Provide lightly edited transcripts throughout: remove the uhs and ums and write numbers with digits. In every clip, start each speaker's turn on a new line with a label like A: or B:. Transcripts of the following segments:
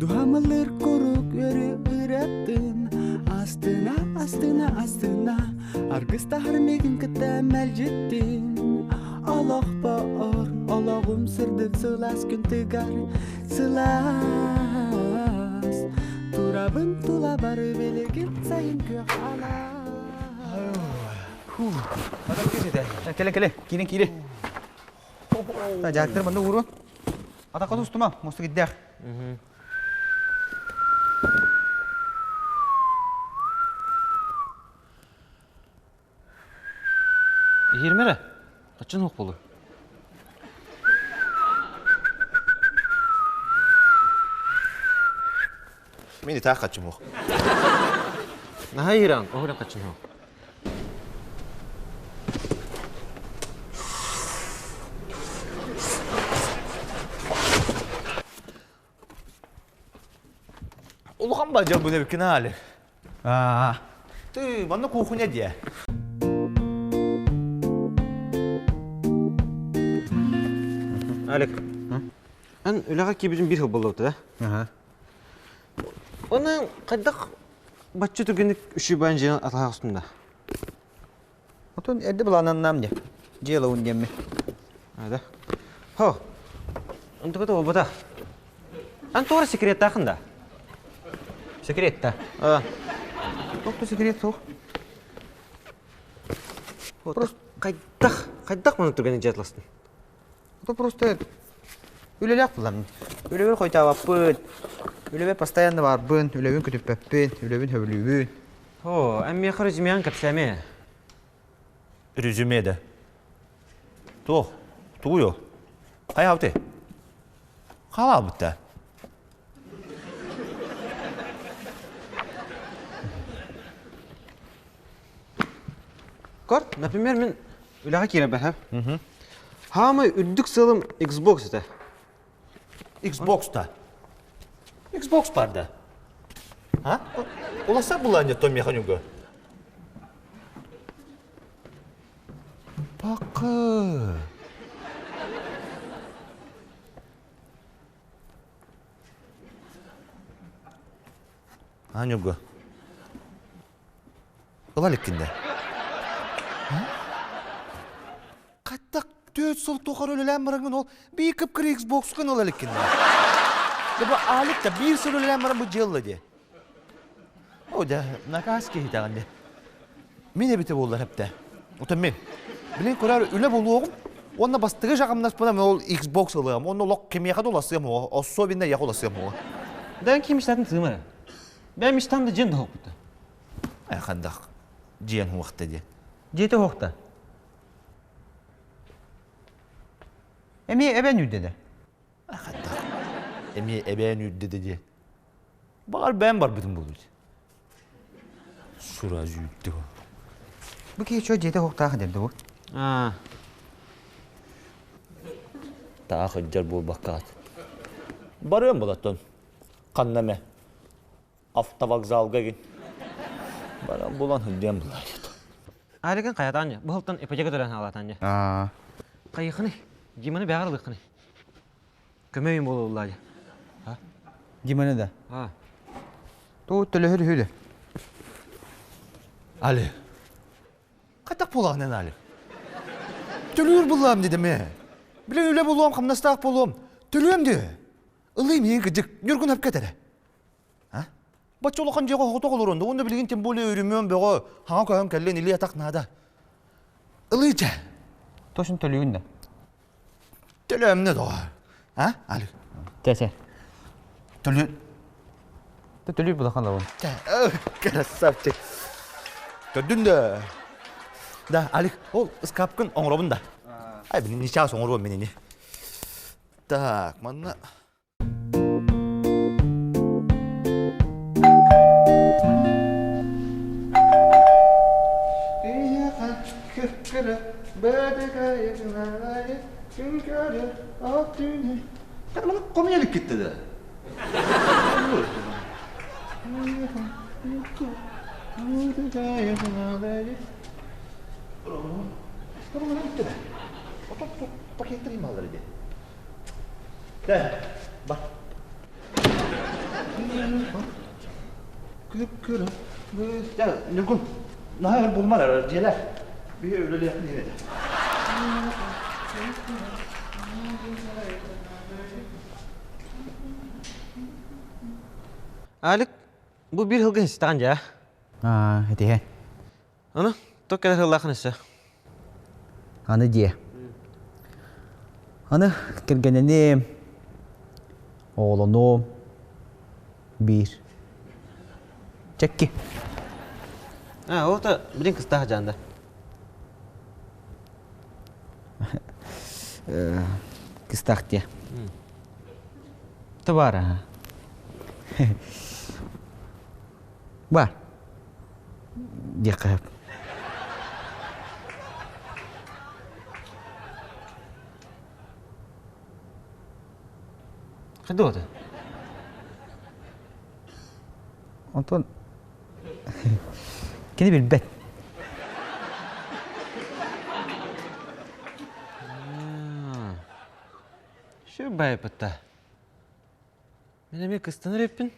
A: Дуһамылыр курук өрү ыраттын Астына, астына, астына Аргыстаһар мигин кытта мэлдьиттин Олохпор, олоҕум сырдык сылаас күн тыгар Сылаас Турабын тула бары билигин сайын күөх алаас
B: Кэлэ, кэлэ, киирин, киирин. Дьаактар манна уурун. Атахха тустума, мосту киддээх.
C: Иһирмэрэ, хаччын хуох болу.
D: Мин итаах хаччым хуох.
C: Наһаа иһиран, оһуран хаччын хуох.
D: Улахан бадьа бу эбиккин аали.
B: Аа.
D: Ты, манна кухня диэ.
C: Алик, эн үлэҕэ киирбитин биир сыл буолла да?
B: Аха.
C: Онон хайдах бачча түргэнник үчүгэй дьиэн атаһа охсунна?
B: Отон эрдэ былаананнаам дьэ. Дьиэ ылабын диэммин.
C: Да. Хо. Онтуката буолбатах. Ан туора секреттаахын да?
B: Секрет да.
C: А.
B: Туох да секрет суох.
C: Просто хайдах, хайдах маны түргэнник дьиэ атластын?
B: Это просто үлэлээх буолам. Үлэбин хойтообоппун. Үлэбэр постоянно баарбын, үлэбин көтүппэппин, үлэбин сөбүлүүбүн.
C: О, эн миэхэ резюмеҕин кэпсээмэ.
D: Резюме да. Туох? Тугуй ол? Хайаабытай? Хаалаабыт да.
C: Көр, например, мин үлэҕэ киирэрбэр Хаамай үрдүк сыалым Xbox этэ.
D: Xbox да. Xbox бар да. А? Уласа буланя то механюга. Пакы. Анюга. Ыла иликкин Хаттак 4 сыл тухары үлэлээн бараҥҥын ол биир кып-кыра Xbox-кын ыла иликкин Да бу Алик да биир сыл үлэлээн баран бу дьыалла дии. О дьэ, накаас киһитэҕин дии. Мин эбитэ буоллар эптэ. Отон мин. Билин көрөр үлэ булуоҕум. Уонна бастыгы жаҕамнаспына ол Xbox ылыам. Онно олох кимиэхэ да уласыам о, особенно я уласыам о.
C: Да ким иштатын тыымара. Бэм иштан да дьин да хоппута.
D: Хайдах дьиэн хуохта диэн.
B: Дьиэтэ хуохта. Эмиэ эбэн үрдэ
D: Хайдах эмиэ эбээн үрдэ диэн. Баҕар бэйэм барбытым буолуо. Сразу үттэ.
B: Бу киһи чо дьиэтэ хуохтаах диэн бу.
C: Аа.
D: Таах ыдьар буолбаккаат. Барыам булаттан. Ханна эмэ автовокзалга гин. Баран булан сылдьан булаайыт.
C: Алигын хайатаан дьэ. Бу сылтан ипотека төлөөн хаалаатаан дьэ.
B: Аа.
C: Хайыхыный? Диманы бэҕэр ылыаххыный? Көмө өйүн буолуллаа дьэ.
B: Диманы да.
C: Аа.
B: Туу төлөһөр үһү да.
D: Али. Хайдах буолаҕын Али? Төлүүр буллаам дедим ээ. Билин үлэ булуом, хамнастаах буолуом. Төлүөм дии. Ылыым иһин кыдьык, Ньургун өпкө этэрэ. Бачча улахан дьиэҕэ оҕото олорон, уонна билигин тем более өрүмүөн бөҕө, хаҥа көһөн кэллин илии атах наада. Ылыыча.
B: Точно төлүүгүн да.
D: Төлөөмнө доҕор. А, Алик?
B: Тесе.
D: Төлүү.
B: Төлүү булахан лабын.
D: Красавчик. Көрдүн да. Да, Алик, ол ыскапкын оҥоробун да. Ай, блин, ничаас оҥоруом мин ини. Так, манна Komyelik gitti de. Пакеттер ималları de. Де, бар. Күп-күрү. Ньургун, наһаа өр булмар эрэр дьиэлэр. Биһи үлэлиэхпин иһин этэ.
C: Алик, бу биир сылга истэҕин дьэ.
B: Аа, этиһэ.
C: Аны, то кэлэр сыллаахын өссө.
B: Аны дьиэ. Аны кэргэниним, оҕолонуом биир. Чэкки.
C: А, ол то билин кыстаах жаанда.
B: Кыстаах дьиэ. Товара. Бар. Диэххэ сөп.
C: Хайда это?
B: Онтон кини билбэт.
C: Şu байыппытта. Мин эмиэ кыстанар эппин.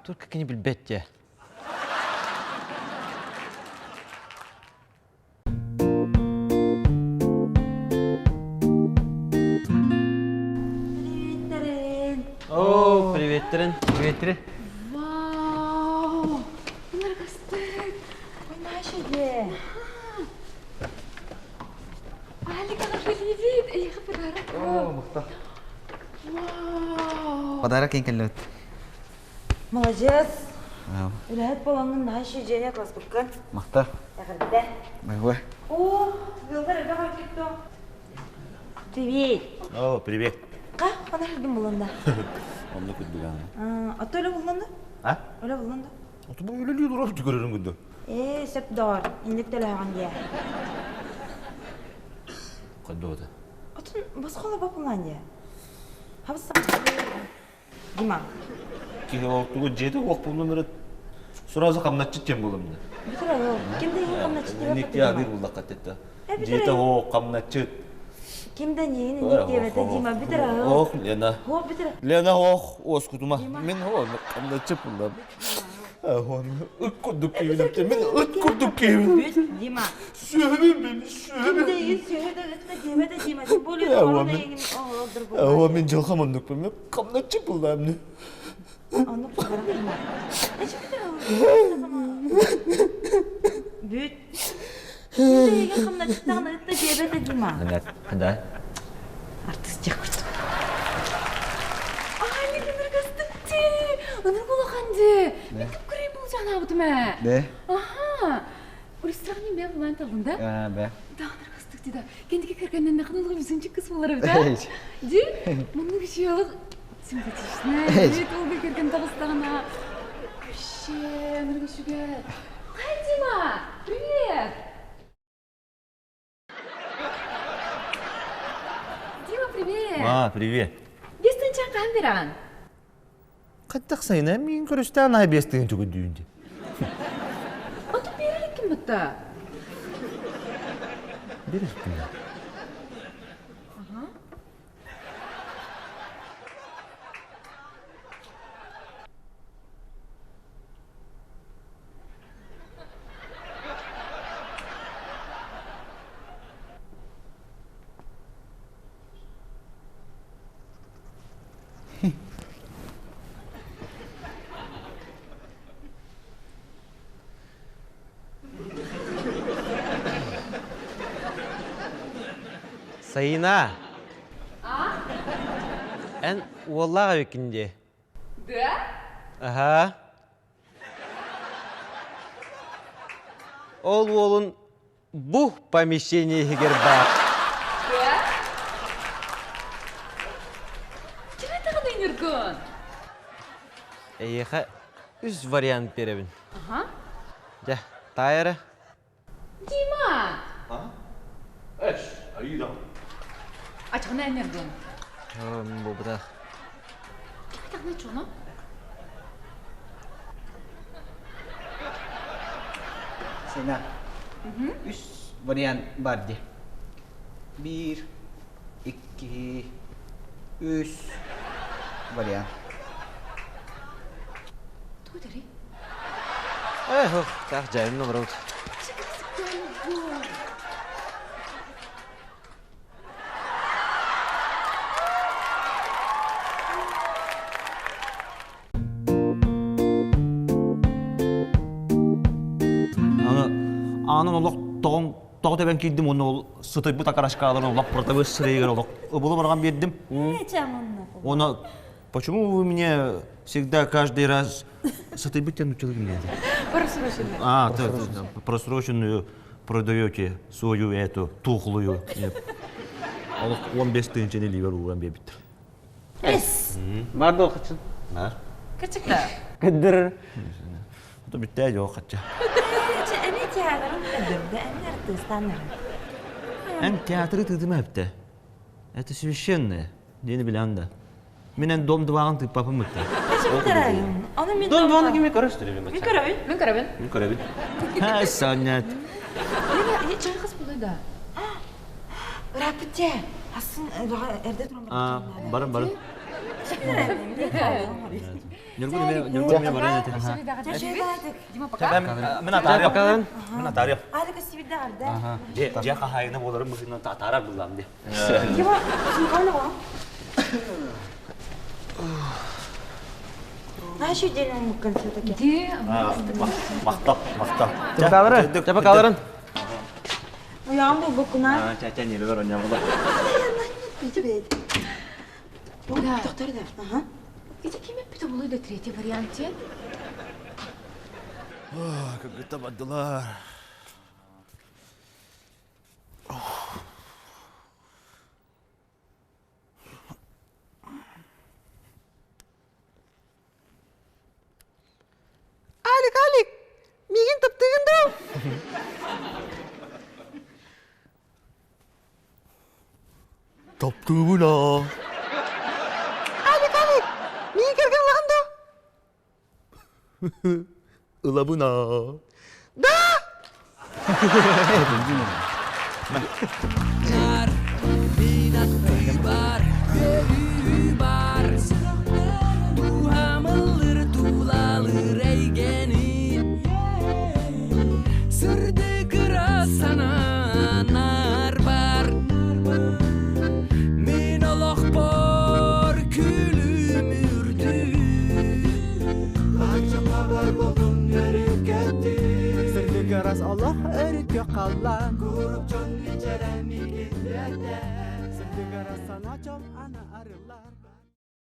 C: Только кини билбэт дьэ.
E: Приветтерин!
C: О, приветтерин.
B: Приветтерин.
F: Вау! Ыныргыстык!
E: Ойнашы де.
F: Алик привет! Эйиэхэ подарок.
D: О, махтал.
F: Вау!
B: Подарок кин кэллэбит.
E: Молодец. Үлэһит буолаҥҥын наһаа дьиэни атласпыккын.
B: Махтал.
E: Эҕэрдэ.
B: Майгуа.
E: О, ыаллар элбэх эбит дуо? Привет.
D: О, привет.
E: Ка, хана ким буланда?
D: Онно күндүгэн.
E: Ато өлө булланда?
D: А?
E: Өлө булланда?
D: Ото бу үлэлии олорор көрөрүн күндү.
E: Ээ, сөп доор. Инник төлөһөҕүн дии.
D: Кайда
E: Отун босхола бапылаан дии. Хабыс Дима.
D: Киһи тугу дьиэтэ уох буоллун эрэ сразу хамначчыт диэн буолам да.
E: Бүтүр ол. Ким да иһин хамначчыт диэбэт.
D: Инник диэ буллахха тетте. Дьиэтэ оох хамначчыт.
E: Ким да ньиин инник диэбэтэ Дима бүтүр ол.
D: Ох, Лена.
E: Хо бүтүр.
D: Лена ох, уоскутума. Мин хо хамначчыт буллам. Ыт курдук киһибин Мин ыт курдук киһибин.
E: Бүт, Дима.
D: Сүөһүбүн мин,
E: Ким
D: сүөһүбүн.
E: да иһин сүөһү да ытта диэбэтэ Дима. Тем более корона иһин олордур
D: О, мин дьылҕам оннукпун. Мен хамначчыт буллам.
E: Оннук барах Дима. Эчи бүтүр ол. Бүт. Ким да иһин хамначчыттаҕына ытта диэбэтэ Дима.
B: Да.
E: Артист диэх курдук.
F: Али ыныргастык дии! Ынырг улахан дии! Мен кып көрейін бұл жанабытым ә.
B: Бе.
F: Аха! Урыстырағын мен булан талдым да?
B: А, бе.
F: Да, ыныргастык дии да. Кендиге кіргеннен нақын олғы үзінчі қыз болар да? Ди, мұның үшелік симпатичный. Бет ол кірген тағыстағына. Вообще, ынырг үшіге. Қай, Дима! Привет! Дима, привет!
D: А, привет.
F: Бестен чан бераған.
D: Қаттақ сайына мен көрістен ай бестігін түгін дүйінде.
F: Ото берілік кім бұтта?
D: Берілік кім?
C: Сайына. А? Эн уоллаах эбиккин дии.
F: Да?
C: Аха. Ол уолун бу помещение иһигэр баар.
F: Да? Ким этаҕын Ньургун?
C: Эйиэхэ үс вариант биэрэбин.
F: Аха.
C: Дьэ, таай эрэ.
F: Дима!
D: А? Эш, Аида.
F: Ачаҕына эн Ньургун.
C: Буолбатах.
F: Ким этаҕын чоно?
B: Сена. Үс вариант бар дии. Биир, икки, үс вариант.
F: Тугу дэрий?
C: Эх, так жайын олорабыт.
D: Аны олох тоҕон тоҕо тэбэн киирдим уонна ол сытыйбыт окорочкаларын олох протовой сырыйыгар олох ыбылы барган биэрдим. Уонна почему вы мне всегда каждый раз сытыйбыт диэн училы ким
F: Просроченную.
D: А, просроченную продаете свою эту тухлую. Олох 15 тысячаны ливер ууран биэрбиттэр.
E: Эс.
C: Бар да хачын.
D: Бар.
E: Кырчыкта.
C: Кыдыр.
D: Это бүттээ жоқ хачча.
E: Эми театрын өдөрдө, эми артыстаннар.
D: Эн театры тыытыма эпте. Это священное. Дені билэн да. Мен эн дом двағын тыыппапым бытта.
E: Оны мен
C: Дом дваны кими көрөстүр мен
E: Мен көрөбүн.
F: Мен көрөбүн.
D: Мен көрөбүн. Ха, Санят.
F: Мен чайхас булай да.
E: Рапите. Асын эрде туран.
D: А, барын барын. Нюргун мен Нюргун мен барын эте.
F: Дима, пока.
D: Мен атарыам. Мен атарыам.
E: Алика сибидде арда.
D: Же, же хахайына боларым быһынан татарар буллам де.
E: Дима, сумка го. Нашу день муккан все-таки.
F: Ди.
D: Мактап, мактап.
C: Чапакалары, чапакаларын.
E: Уян бу букуна.
D: Чача не бар оня була.
F: Да.
E: Доктор да. Ага.
F: Ити ким эппите булай да третий варианте?
D: Как это бадылар.
B: Алик, Алик, мигин таптыгын да.
D: Таптыбына.
B: Алик, Алик, мигин керген лагын да.
D: Ылабына.
B: Да!
A: Сырдык олох өрүккө қаллан. Куруп чон ичереми Сырдык арас сана чол.